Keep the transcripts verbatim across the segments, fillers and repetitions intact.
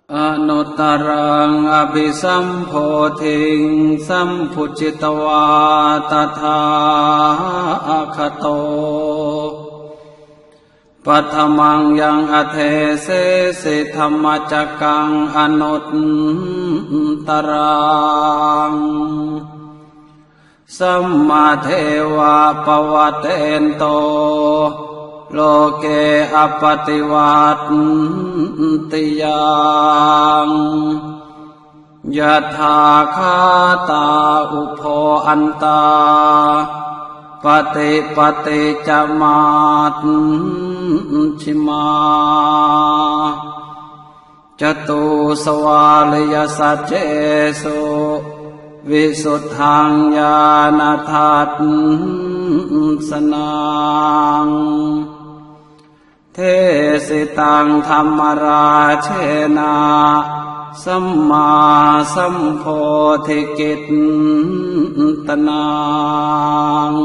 Anuttaraṃ abhisambodhiṃ sambujjhitvā tathāgato paṭhamaṃ yaṃ adesesi dhammacakkaṃ anuttaraṃ. Sammadeva pavattento loke appaṭivattiyaṃ. Yatthākkhātā ubho antā paṭipatti ca majjhimā. Catūsvāriyasaccesu visuddhaṃ ñāṇadassanaṃ. Desitaṃ dhammarājena sammāsambodhikittanaṃ.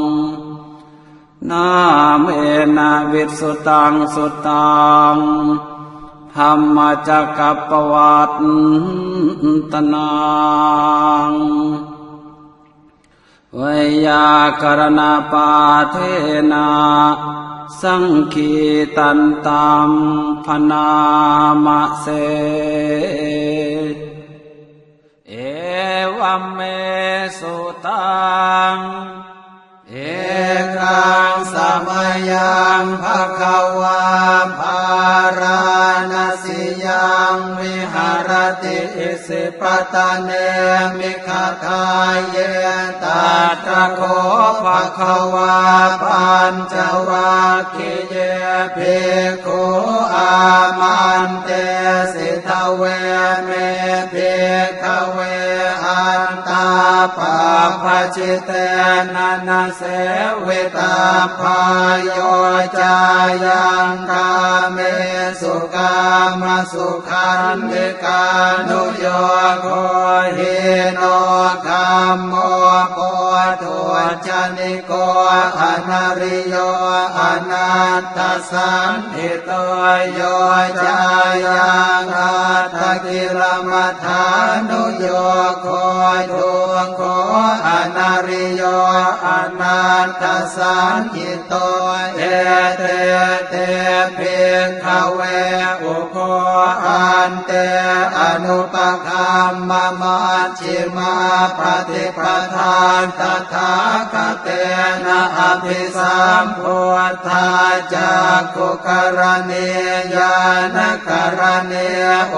Nāmena vissutaṃ suttaṃ dhammacakkappavattanaṃ. Veyyākaraṇapāṭhena saṅgītantam bhaṇāma se. Evaṃ me sutaṃ. Ekaṃ samayaṃ bhagavā bārāṇasiyaṃ viharati isipatane migadāye. Tatra kho bhagavā pañcavag giye bhikkhū āmantesi: Dveme, bhikkhave, antā pabbajitena na sevitabbā. Yo cāyaṃ kāmesu kāmasukhallikānuyogo hīno gammo pothujjani ko anariyo anatthasañhito. Yo cāyaṃ attakilamathānuyogo dukkho anariyo anatthasañhito. Ete te, bhikkhave, ubho ante anupagamma maj jjhimā paṭipadā tathāgatena abhisambuddhā cakkhukaraṇī ñāṇakaraṇī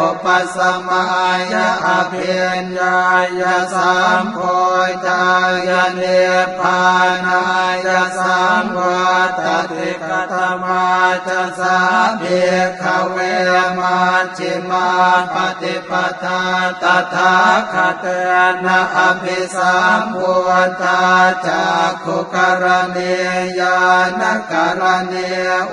upasamāya abhiññāya sambodhāya nibbānāya saṃvattati. Katamā ca sā, bhikkhave, maj jjhimā paṭipadā tathāgatena abhisambuddhā cakkhukaraṇī ñāṇakaraṇī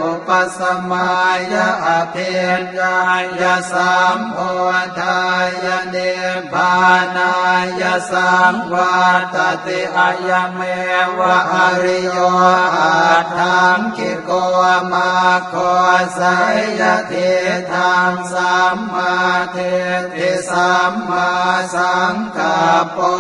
upasamāya abhiññāya sambodhāya nibbānāya saṃvattati. Ayameva ariyo aṭṭhaṅgi ko maggo, seyyathīdaṃ: sammādiṭṭhi sammāsaṅkappo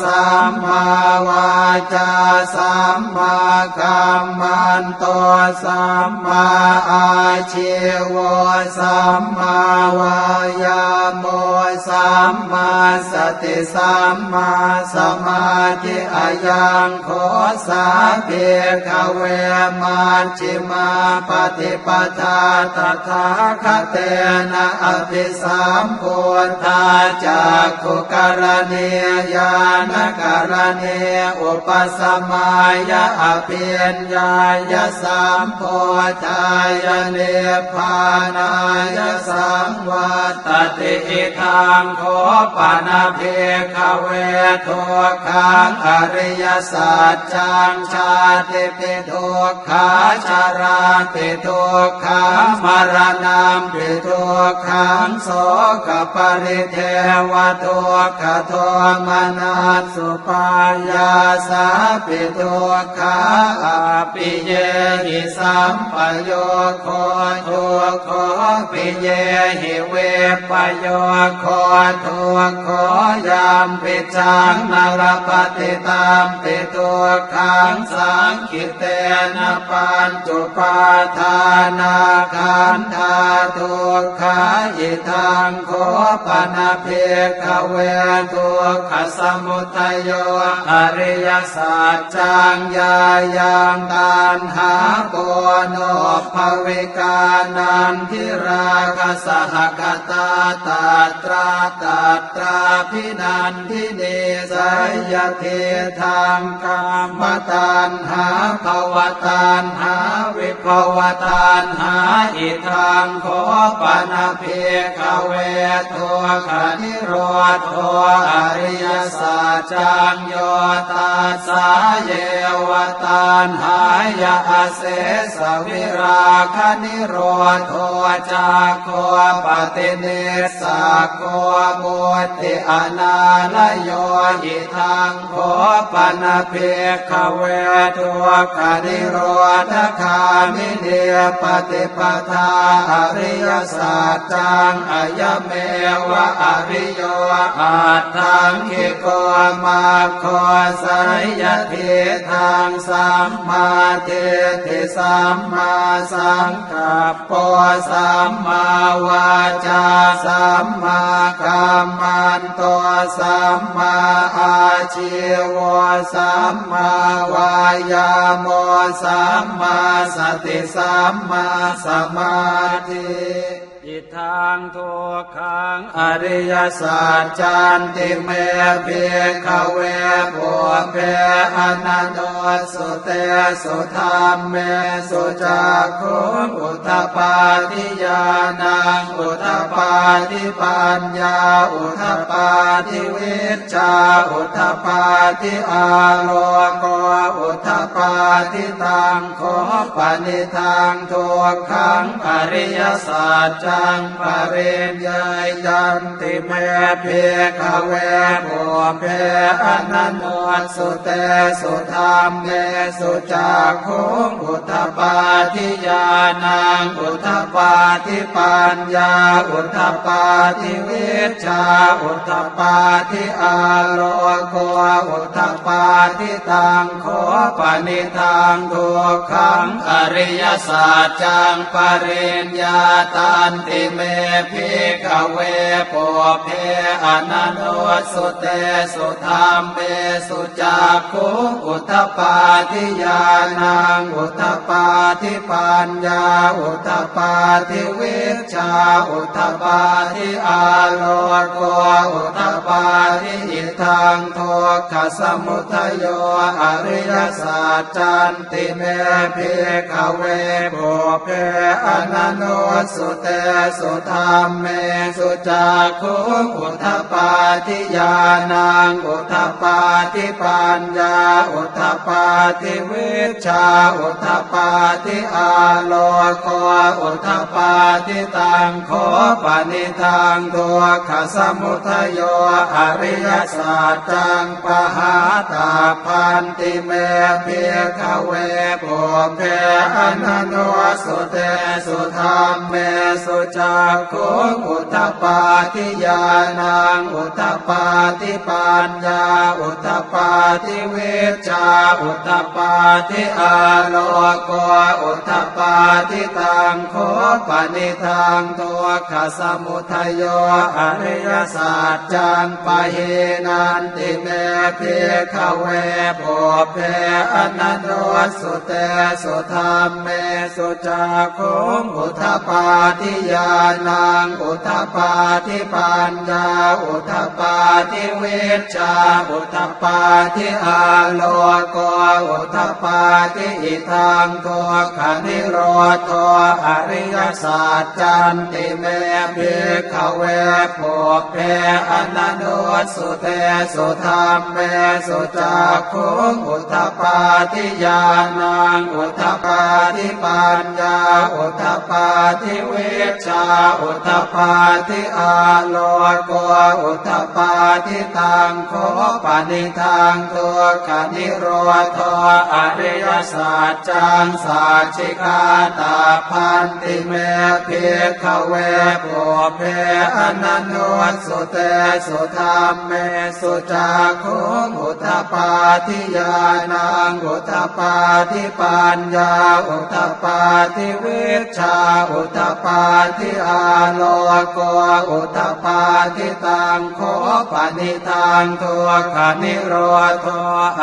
sammāvācā sammākammanto sammāājīvo sammāvāyāmo sammāsati sammāsamādhi. Ayaṃ kho sā, bhikkhave, majjhimā paṭipadā tathāgatena abhisambuddhā cakkhukaraṇī ñāṇakaraṇī upasamāya abhiññāya sambodhāya nibbānāya saṃvattati. Idaṃ kho pana, bhikkhave, dukkhaṃ ariyasaccaṃ. Jātipi dukkhā, jarāpi dukkhā, maraṇampi dukkhaṃ, sokaparidevadukkhadomanassupāyāsāpi dukkhā, appiyehi sampayogo dukkho, piyehi vippayogo dukkho, yampicchaṃ na labhati tampi dukkhaṃ, saṅkhittena pañcupādānakkhandhā dukkhā. Idaṃ kho pana bhikkhave dukkhasamudayo ariyasaccaṃ. Yāyaṃ taṇhā ponobbhavikā nandirāgasahagatā tatra tatrābhinandinī, seyyathidaṃ, kāmataṇhā bhavataṇhā vibhavataṇhā. Idaṃ kho pana bhikkhave dukkhanirodho ariyasaccaṃ. Yo tassāyeva taṇhāya asesavirāganirodho cāgo paṭinissaggo mutti anālayo. Idaṃ kho pana bhikkhave dukkhanirodhagāminī paṭipadā ariyasaccaṃ. Ayameva ariyo aṭṭhaṅgiko maggo, seyyathidaṃ, sammādiṭṭhi sammāsaṅkappo sammāvācā sammākammanto sammāājīvo sammāvāyāmo sammāsati sammāsamādhi. Idaṃ dukkhaṃ ariyasaccanti me bhikkhave pubbe ananussutesu dhammesu cakkhuṃ udapādi ñāṇaṃ udapādi paññā udapādi vijjā udapādi āloko udapādi. Taṃ kho panidaṃ dukkhaṃ ariyasaccaṃ pariññeyyanti me bhikkhave pubbe ananussutesu dhammesu cakkhuṃ udapādi ñāṇaṃ udapādi paññā udapādi vijjā udapādi āloko udapādi. Taṃ kho panidaṃ dukkhaṃ ariyasaccaṃ pariññātanti me bhikkhave pubbe ananussutesu dhammesu cakkhuṃ udapādi ñāṇaṃ udapādi paññā udapādi vijjā udapādi āloko udapādi. Idaṃ dukkhasamudayo ariyasaccanti me bhikkhave pubbe ananussutesu dhammesu cakkhuṃ udapādi ñāṇaṃ udapādi paññā udapādi vijjā udapādi āloko udapādi. Taṃ kho panidaṃ dukkhasamudayo ariyasaccaṃ pahātabbanti me bhikkhave pubbe ananussutesu dhammesu cakkhuṃ udapādi ñāṇaṃ udapādi paññā udapādi vijjā udapādi āloko udapādi. Taṃ kho panidaṃ dukkhasamudayo ariyasaccaṃ pahīnanti me bhikkhave pubbe ananussutesu dhammesu cakkhuṃ udapādi Ñāṇaṃ udapādi paññā udapādi vijjā udapādi āloko udapādi. Idaṃ dukkhanirodho ariyasaccanti me bhikkhave pubbe ananussutesu dhammesu cakkhuṃ udapādi ñāṇaṃ udapādi paññā udapādi vijjā udapādi āloko udapādi. Taṃ kho panidaṃ dukkhanirodho ariyasaccaṃ sacchikātabbanti me bhikkhave pubbe ananussutesu dhammesu cakkhuṃ udapādi ñāṇaṃ udapādi paññā udapādi vijjā udapādi āloko udapādi. Taṃ kho panidaṃ dukkhanirodho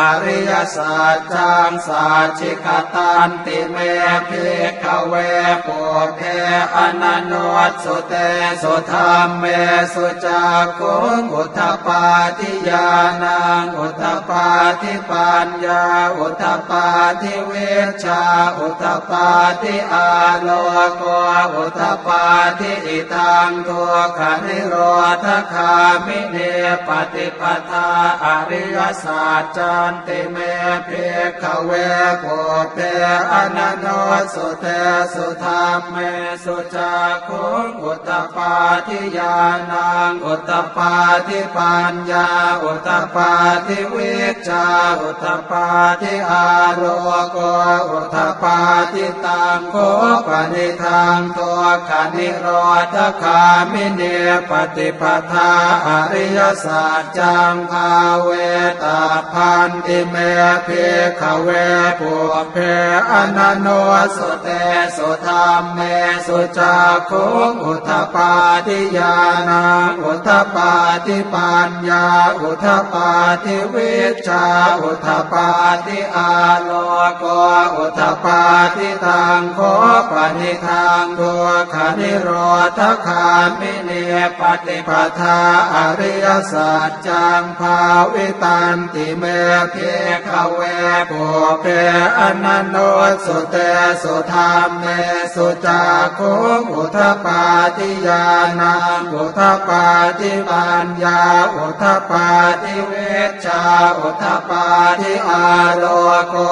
ariyasaccaṃ sacchikatanti me bhikkhave pubbe ananussutesu dhammesu cakkhuṃ udapādi ñāṇaṃ udapādi paññā udapādi vijjā udapādi āloko udapādi. Idaṃ dukkhanirodhagāminī paṭipadā ariyasaccanti me bhikkhave pubbe ananussutesu dhammesu cakkhuṃ udapādi ñāṇaṃ udapādi paññā udapādi vijjā udapādi āloko udapādi. Taṃ kho panidaṃ dukkhanirodhagāminī paṭipadā ariyasaccaṃ bhāvetabbanti me bhikkhave pubbe ananussutesu dhammesu cakkhuṃ udapādi ñāṇaṃ udapādi paññā udapādi vijjā udapādi āloko udapādi. Taṃ kho panidaṃ dukkhanirodhagāminī paṭipadā ariyasaccaṃ bhāvitanti me bhikkhave pubbe ananussutesu dhammesu cakkhuṃ udapādi ñāṇaṃ udapādi paññā udapādi vijjā udapādi āloko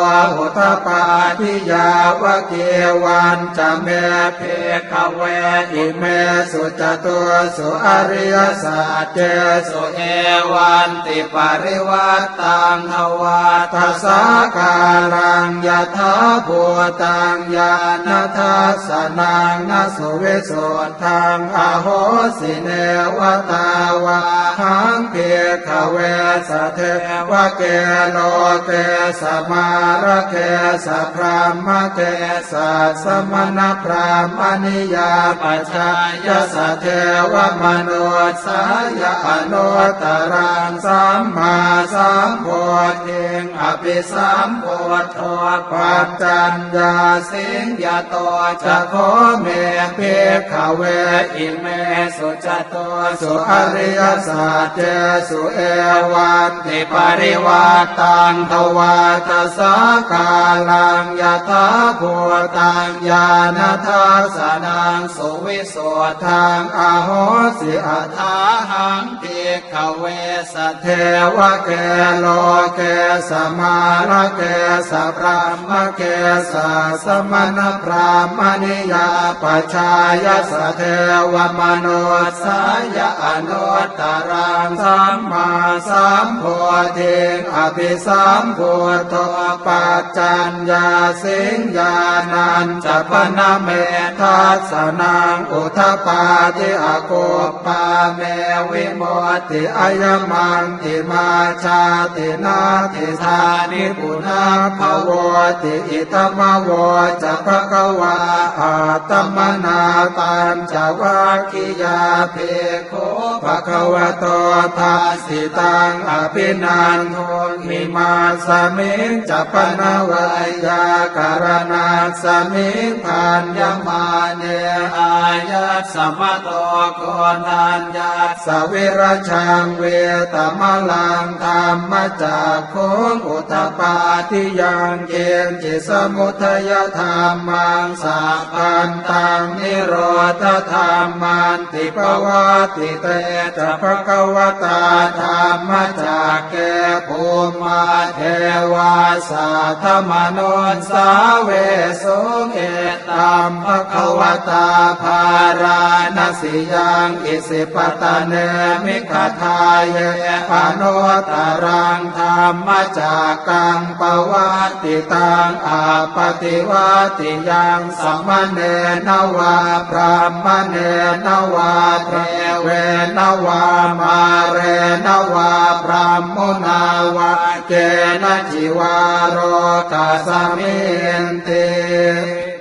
udapādi. Yāvakīvañca me bhikkhave imesu catūsu ariyasaccesu evantiparivaṭṭaṃ dvādasākāraṃ yathābhūtaṃ ñāṇadassanaṃ na suvisuddhaṃ ahosi. Neva tāvāhaṃ bhikkhave sadevake loke samārake sabrahmake sassamaṇabrāhmaṇiyā pajāya sadevamanussāya anuttaraṃ sammāsambodhiṃ abhisambuddho paccaññāsiṃ. Yato ca kho me bhikkhave imesu catūsu ariyasaccesu evantiparivaṭṭaṃ dvādasākāraṃ yathābhūtaṃ ñāṇadassanaṃ suvisuddhaṃ ahosi. Athāhaṃ bhikkhave sadevake loke samārake sabrahmake sassamaṇabrāhmaṇiyā pajāya sadevamanussāya anuttaraṃ sammāsambodhiṃ abhisambuddho paccaññāsiṃ. Ñāṇañca pana me dassanaṃ udapādi akup pā me vimutti ayamantimā jāti natthidāni punabbhavoti. Idamavoca bhagavā. Attamanā pañcavaggiyā bhikkhū bhagavato to bhasitaṃ abhinanduṃ. Imasmiñca pana veyyākaraṇasmiṃ bhaññamāne āyasmato koṇḍaññassa virajaṃ vītamalaṃ dhammacakkhuṃ udapādi yaṅkiñci samudayadhammaṃ sabbantaṃ nirodhadhamman ti. Pavattite ca bhagavatā dhammacakke bhummā devā saddamanussāvesuṃ: Etambhagavatā bārāṇasiyaṃ isipatane migadāye anuttaraṃ dhammacakkaṃ pavattitaṃ appaṭivattiyaṃ samaṇena vā brāhmaṇena vā devena vā mārena vā brahmunā vā kenaci vā lokasminti.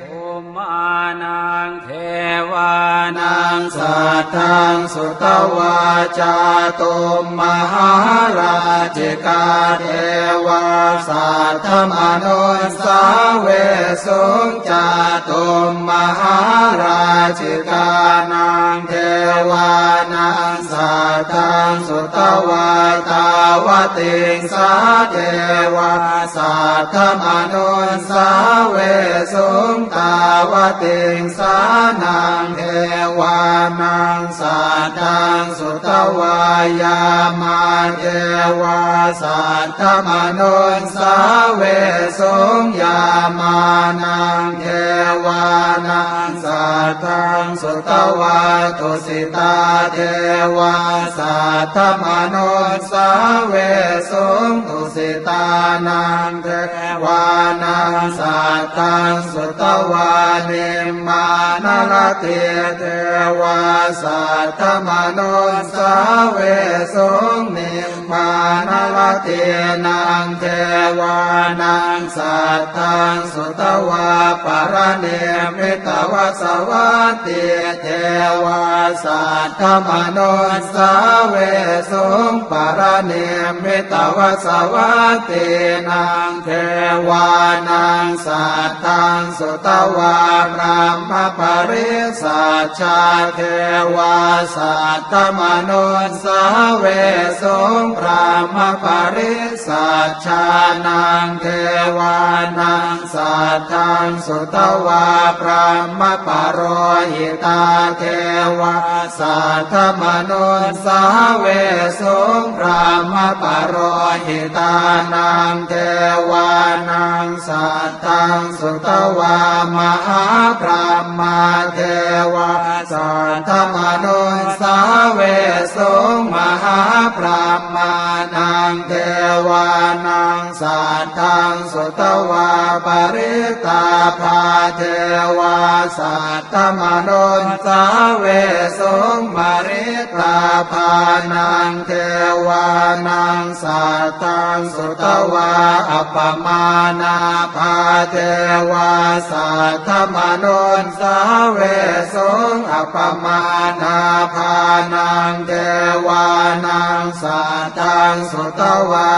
Bhummānaṃ devānaṃ saddaṃ sutvā cātummahārājikā devā saddamanussāvesuṃ. Cātummahārājikānaṃ devānaṃ saddaṃ sutvā tāvatiṃsā devā saddamanussāvesuṃ. Tāvatiṃsānaṃ devānaṃ saddaṃ sutvā yāmā devā saddamanussāvesuṃ. Yāmānaṃ devānaṃ saddaṃ sutvā tusitā devā saddamanussāvesuṃ. Tusitānaṃ devānaṃ saddaṃ sutvā nimmānaratī devā saddamanussāvesuṃ. Nim mānaratīnaṃ devānaṃ saddaṃ sutvā paranimmitavasavattī devā saddamanussāvesuṃ. Paranimmitavasavattīnaṃ devānaṃ saddaṃ sutvā brahmapārisajjā devā saddamanussāvesuṃ. Brahmapārisajjānaṃ devānaṃ saddaṃ sutvā brahmapurohitā devā saddamanussāvesuṃ. Brahmapurohitānaṃ devānaṃ saddaṃ sutvā mahābrahmā devā saddamanussāvesuṃ. Mahābrahmānaṃ devānaṃ saddaṃ sutvā parittābhā devā saddamanussāvesuṃ. Parittābhānaṃ devānaṃ saddaṃ sutvā appamāṇābhā devā saddamanussāvesuṃ. Appamāṇābhānaṃ devānaṃ saddaṃ sutvā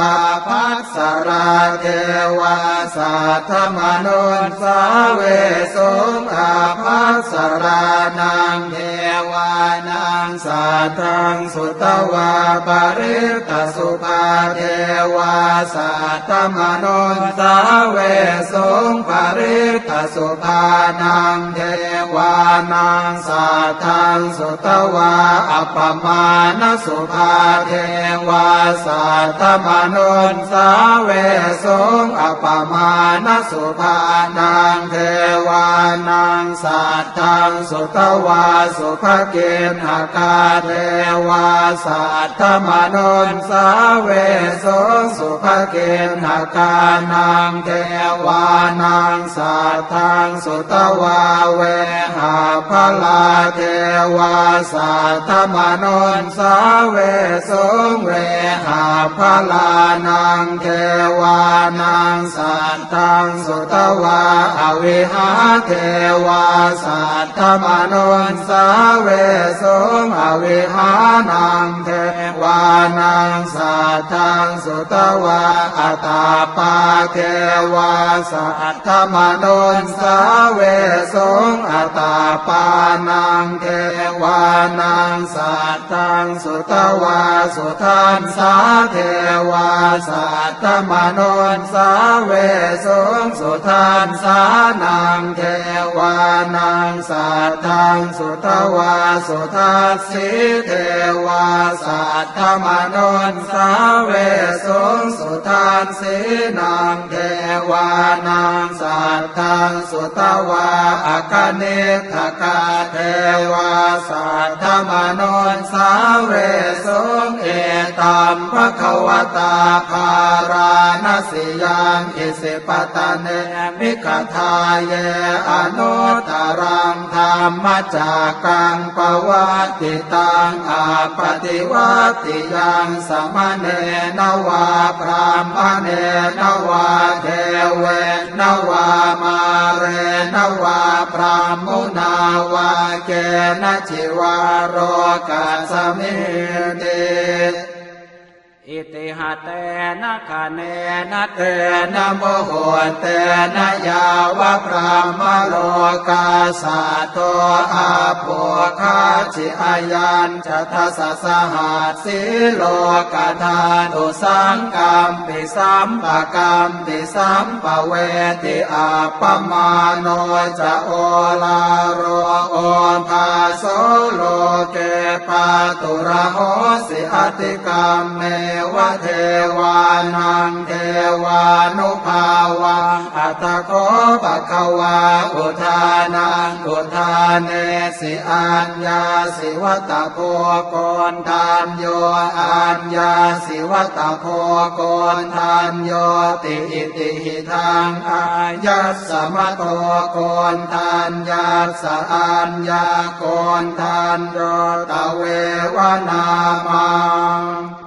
ābhassarā devā saddamanussāvesuṃ. Ābhassarānaṃ devānaṃ saddaṃ sutvā parittasubhā devā saddamanussāvesuṃ. Parittasubhānaṃ devānaṃ saddaṃ sutvā appamāṇasubhā devā saddamanussāvesuṃ. Appamāṇasubhānaṃ devānaṃ saddaṃ sutvā subhakiṇhakā devā saddamanussāvesuṃ. Subhakiṇhakānaṃ devānaṃ saddaṃ sutvā vehapphalā devā saddamanussāve suṃ. Vehapphalānaṃ devānaṃ saddaṃ sutvā avihā devā saddamanussāvesuṃ. Avihānaṃ devānaṃ saddaṃ sutvā atappā devā saddamanussāvesuṃ. Atappānaṃ devānaṃ saddaṃ sutvā sudassā devā saddamanussāvesuṃ. Sudassānaṃ devānaṃ saddaṃ sutvā sudassī devā saddamanussāvesuṃ. Sudassīnaṃ devānaṃ saddaṃ sutvā akaniṭṭhakā devā saddamanussāvesuṃ. Etaṃ bhagavatā bārāṇasiyaṃ isipatane migadāye anuttaraṃ dhammacakkaṃ pavattitaṃ appaṭivattiyaṃ samaṇena vā brāhmaṇena vā devena vā mārena vā brahmunā vā kenaci vā lokasminti. Itiha tena khaṇena tena muhuttena yāva brahmalokā saddo abbhuggacchi. Ayañca dasasahassī lokadhātu saṅkampi sampakampi sampavedhi. Appamāṇo ca oḷāro obhāso loke pāturahosi atikkammeva devānaṃ devānubhāvaṃ. Atha kho bhagavā udānaṃ udānesi: Aññāsi vata bho Koṇḍañño, aññāsi vata bho Koṇḍaññoti. Itihidaṃ āyasmato Koṇḍaññassa aññākoṇḍañño tveva nāmaṃ